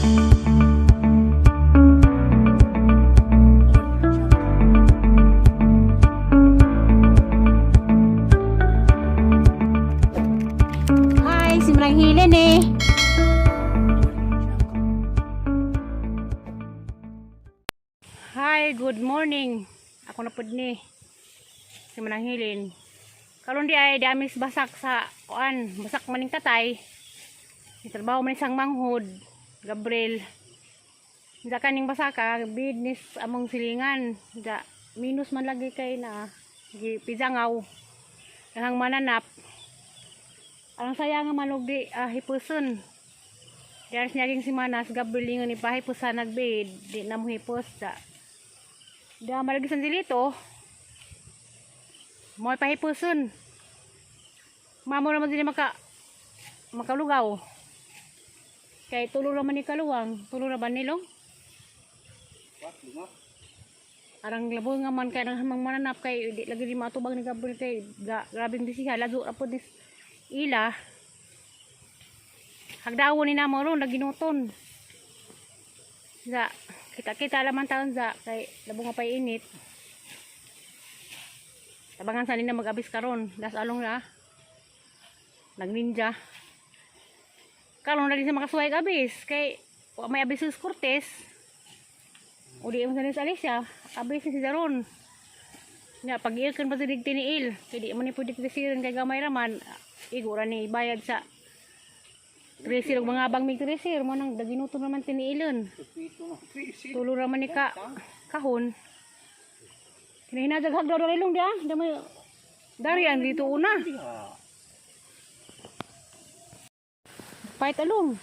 Hi, si Manang Hilen eh. Hi, good morning. Ako na pud ni si Manang Hilin. Karon di ay damis basak sa kuan, basak maning tatay. Trabaho man isang manghod, Gabriel. Da kaning basaka, business among silingan. Da minus man lagi kay na gi pijangaw. Dahang mananap. Ang saya nga manog di hipuson. Diyan siya ging si Manas, Gabriel ingon ni pahipusan nagbid, di na mo hipos da. Da malagi sa dilito. Mo pahipuson. Mamo naman din makalugaw. Kay tulo naman ni kaluwang, tulo na ba nilong? Arang labo nga man kay nang hamang mananap kay di lagi di matubang ni Gabriel kay grabing bisiha lazo ra pod dis ila. Hagdawon ni namo ron naginuton. Za, kita-kita laman taon za kay labo nga pay init. Tabangan sa nina mag-abis karon, das along na. Nagninja. Karon lagi sa makasuway abis kay wa may abis sa Cortez. O di mo sa sa Alicia, abis ni si Daron. Nya pag iyakan pa sa tiniil, kay di mo ni pwede tresiran kay gamay raman, igo ra ni bayad sa tresir ug mga bang mig tresir mo nang daginuto naman tiniilon. Tulo ra man ni ka kahon. Kinahinadag hagdaw ra ilong dia, di mo dari ang dito una. Pait along.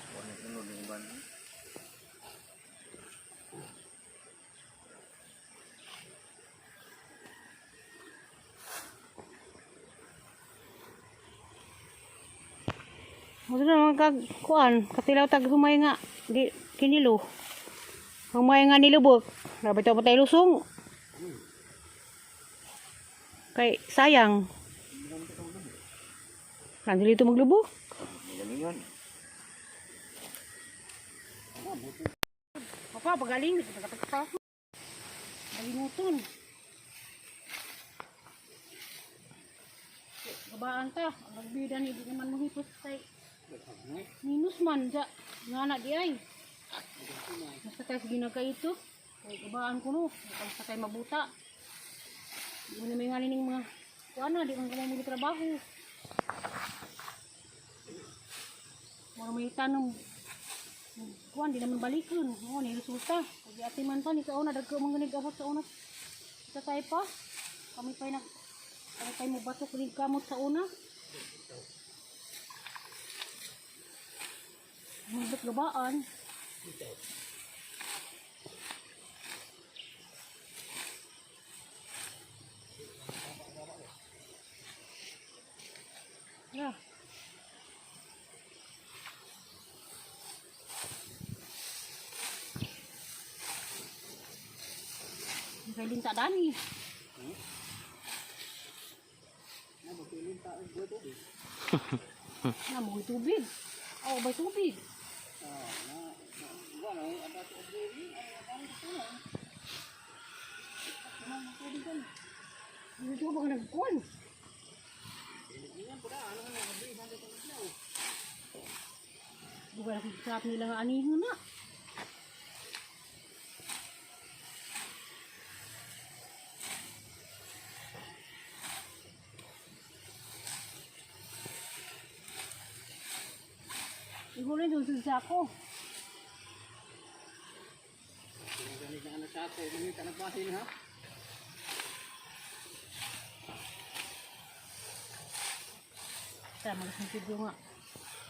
Mo na kag kuan, katilaw tag humay nga di kinilo. Humay nga nilubok. Grabe to patay lusong. Kay sayang. Nandito dito maglubok. Papa, pagaling. Pa. Kalimutan. Gabaan ta. Ang nagbida ni di naman mohipos kay minus man ja. Nga na di ay. Basta tayo sa ginagka ito. Kay gabaan ko no. Basta tayo mabuta. Di mo na may nga nining mga kuan na, di man ko trabaho. Mura may tanong kuan di naman balikon. Oo, ni resulta. Pag ati man pa ni sa una dagko man ganig abot sa una. Sa tayo pa. Kami pa mo batok rin kamot sa una. Mabot gabaan. Yeah. Kay linta dani. Na mo tubig. Oh, may tubig. Dito ba ka nagkuhan? Bukan ako sarap nila nga anihon na. Igulin doon sa sako. Tama magasang video nga.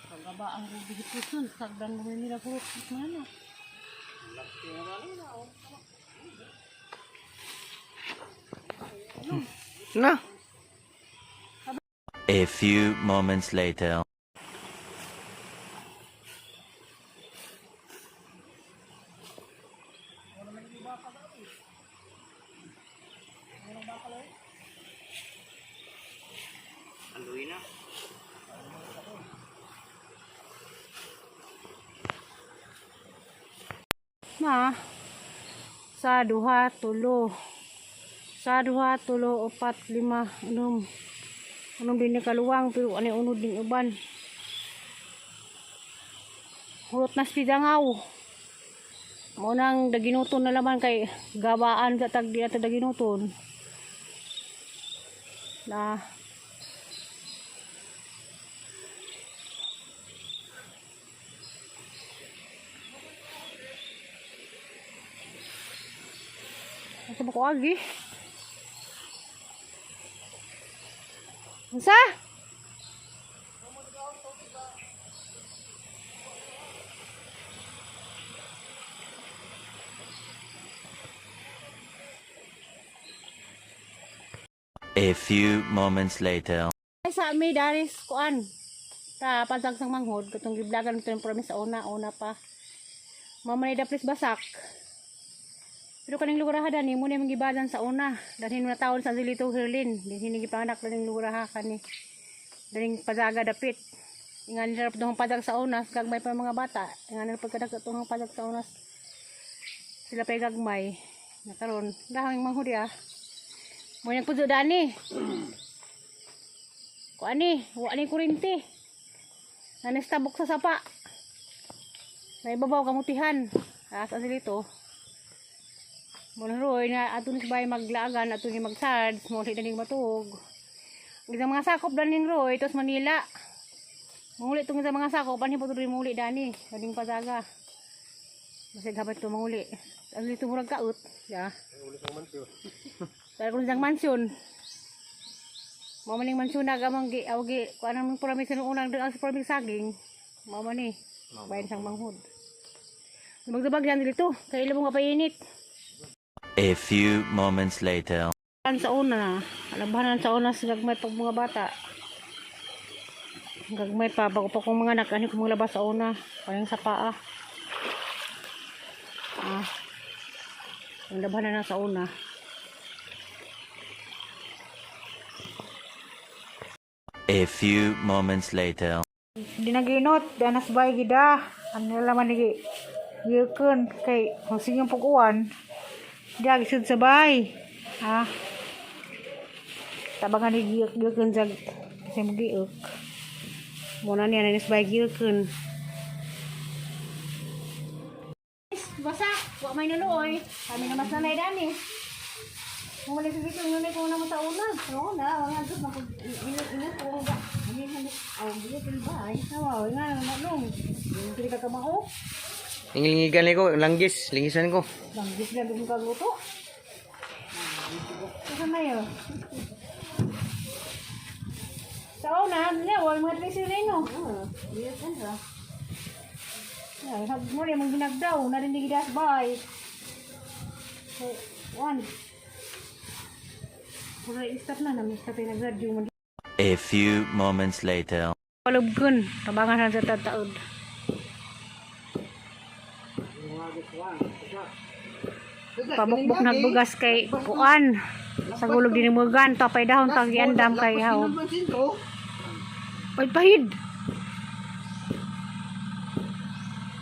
Pagkaba ang rubig puson, sagdan mo nila puro mana. Na. A few moments later. Anduin na. Na sa duha tulo. Sa duha tulo upat lima unom. Unom din ni kaluwang pero ani unod din uban. Hurot na spidangaw. Mo nang daginuton na laman kay gawaan sa tag di ato daginuton. Na Asa ba ko agi? Unsa? A few moments later. Ay, sa mi daris kuan. Ta pasagsang manghod katong giblagan to yung promise sa una una pa. Mama ni daplis basak. Pero kaning lugar ha dani mo na imong gibadan sa una. Dalhin mo na taon sa Angelito Herlin. Dinhi ni gipanganak daning lugar ha kani. Daning pazaga dapit. Ingan nila itong padag sa unas, gagmay pa mga bata. Ingan nila pagkadag itong padag sa unas. Sila pa'y gagmay. Nakaroon, dahang manghod ya. Mo nang puso dani. Kuani, wa ni kurinte. Nanistabok sa sapa. Naibabaw kamutihan. Asa sila ito. Muna roy na ato ni sabay maglaagan, ato ni magsards, mo na ning matuog. Ang isang mga sakop daning roy, tos Manila. Manguli itong isang mga sakop, anhi po tuloy manguli dani, daning pasaga. Masig habat ito manguli. Ang dito murag kaut, ya. Pero kung isang mansyon, mama ning mansyon na gamang gi awgi kuan ang promise nung unang ang promise saging. Mama ni, bayan sang manghod. Magdabag yan dito, kay ila mo nga painit. A few moments later. An sa una, alabanan sa una sa gagmay pag mga bata. Gagmay pa bago pa kong mga anak ani ko mga labas sa una, kayang sa paa. Ah. Ang labanan na sa una. A few moments later. Dinaginot, danas bay gida. Ano laman ni gilkon kay kung sige pag-uwan. Di gisud sa bay. Ha? Tabangan ni gilkon sa kasi magiuk. Muna niya na bay gilkon. Basa, wa may naluoy. Kami na mas nanay dani. Mumalik sa dito, ngunay ko na mo sa una. Oo na, mga agad na ingat ko ba. Ano yung aw, biyo ba? Ay, sawa, nga manong. Yung pili ka kamao. Ingilingigan ko, langgis, lingisan ko. Langgis lang yung kaguto. Saan na yun? Sa una, niya, wala mga tres yun no? Yeah, sabi mo rin, mong ginagdaw, narinig das bay. So, one. Pura stop na, namin stop yung nag-radyo mo. A few moments later. Palubgon, tabangan sa tataod. Pabukbok nagbugas kay kuan. Sa gulog dinimugan, tapay dahon tag giandam kay haw. Oy pahid.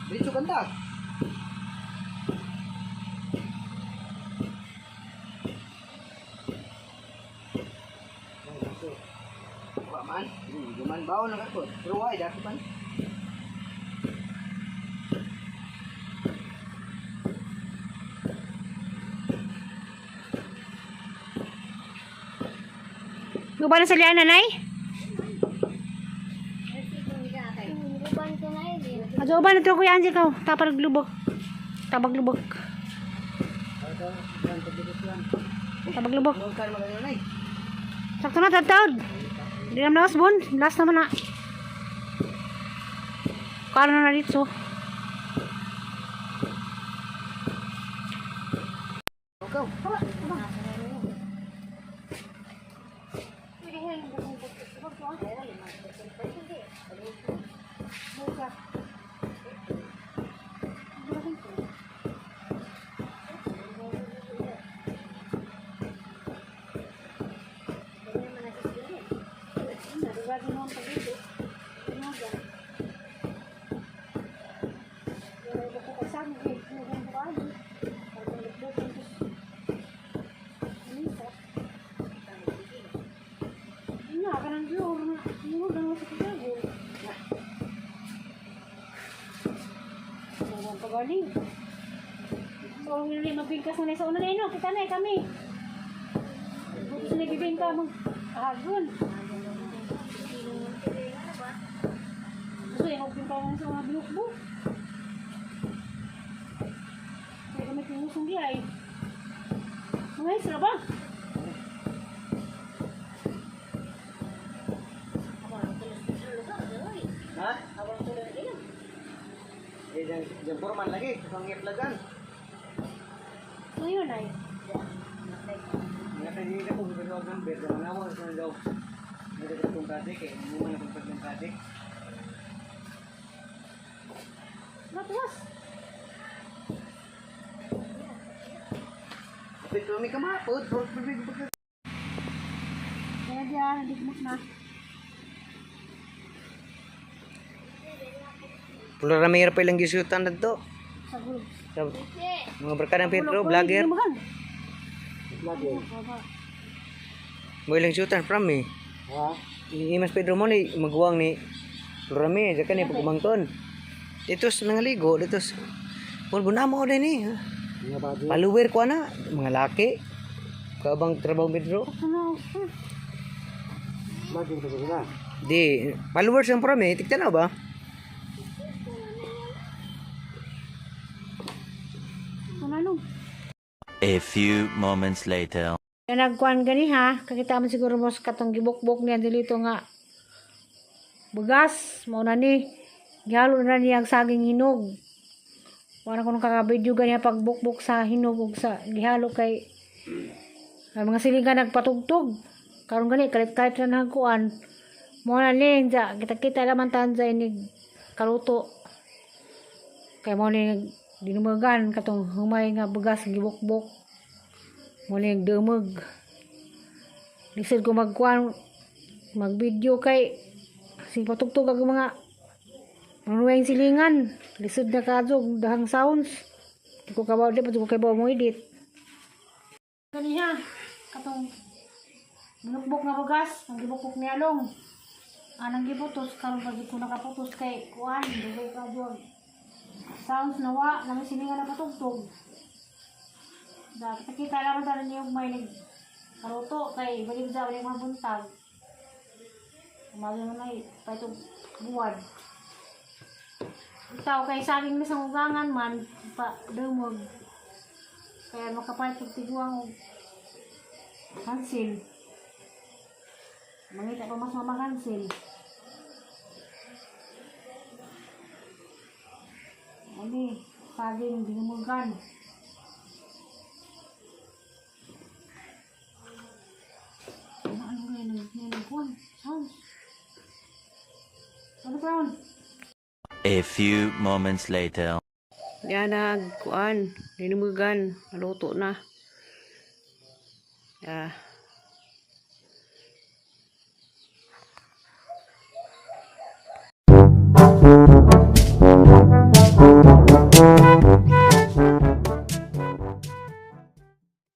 Diretso kanta. Wa man, guman baon lang ako. Pero why dako pan? Guban na sa lian nanay? Ato uban na to kuya Angie ka. Tapag lubok. Tabag lubok. Tabag lubok. Sakto na tatawd. Di naman lakas bon. Last naman na. Kano na dito. Pagaling. So, ang hindi mabingkas na sa una na ino. Kita na eh kami. Buto sa nagbibingka mo. Kahagon. Gusto yung magbingka na sa mga binukbo. Kaya kami tinusong di ay. Mga isra ba? Ha? Eh, dyan, dyan purman lagi. Pangitlagan. So yun ay. Mga kaibigan ko, bibigyan ng bed. Mga mo, sa daw. Hindi ko itong project eh. Hindi mo na itong project. Matuwas. Kapit kami kamapod. Kaya diyan, nagigmot na. Pula ramira pa ilang gisutan na to. Sa gulog. Sa mga barkada ng Pedro, vlogger. Vlogger. Mo ilang sutan from eh. Ha? Imas Pedro mo ni maguwang ni Rami, dyan ka ni pagkumangton. Dito sa mga ligo, dito sa Pulbo na mo din eh. Follower ko na, mga laki. Kaabang trabaho Pedro. Ano? Di, followers ang prami, tignan na ba? Ano ano? A few moments later. Yan nagkuan gani ha, kakita man siguro mo sa katong gibukbok niya dito nga bugas, mao na ni. Gihalo na niya ang saging hinog. Wala ko nung kakabidyo gani pagbukbok sa hinog ug sa gihalo kay ang mga silingan nagpatugtog. Karon gani kalit-kalit na nagkuan. Mao na ni ja, kita-kita naman tan sa inig kaluto. Kay mao ni dinumagan katong humay nga bugas gibukbok. Muli nagdumog. Lisod ko magkuan mag-video kay sige patugtog ang mga manuweng silingan. Lisod na kadyo dahang sounds. Di ko kabaw di pa ko kabaw mo edit. Kaniha katong binukbok nga bugas, ang gibukbok ni Along. Anang giputos karon pag ko nakaputos kay kuan dugay kadyo. Sounds nawa nang silingan na patugtog. Da, kita naman tayo niyo may nag karuto kay balik sa ulit mga buntag. Umaga na may paitong buwan. Itaw kay saging na sa ugangan man pa dumog. Kaya makapait og tiguang og kansil. Mangita pa mas mamakansil. Ani, saging dinumugan. Ano ano nga yun? Nagkuhan. Sounds. Ano sound? A few moments later. Yan nagkuan, dinumugan, naluto na. Ah.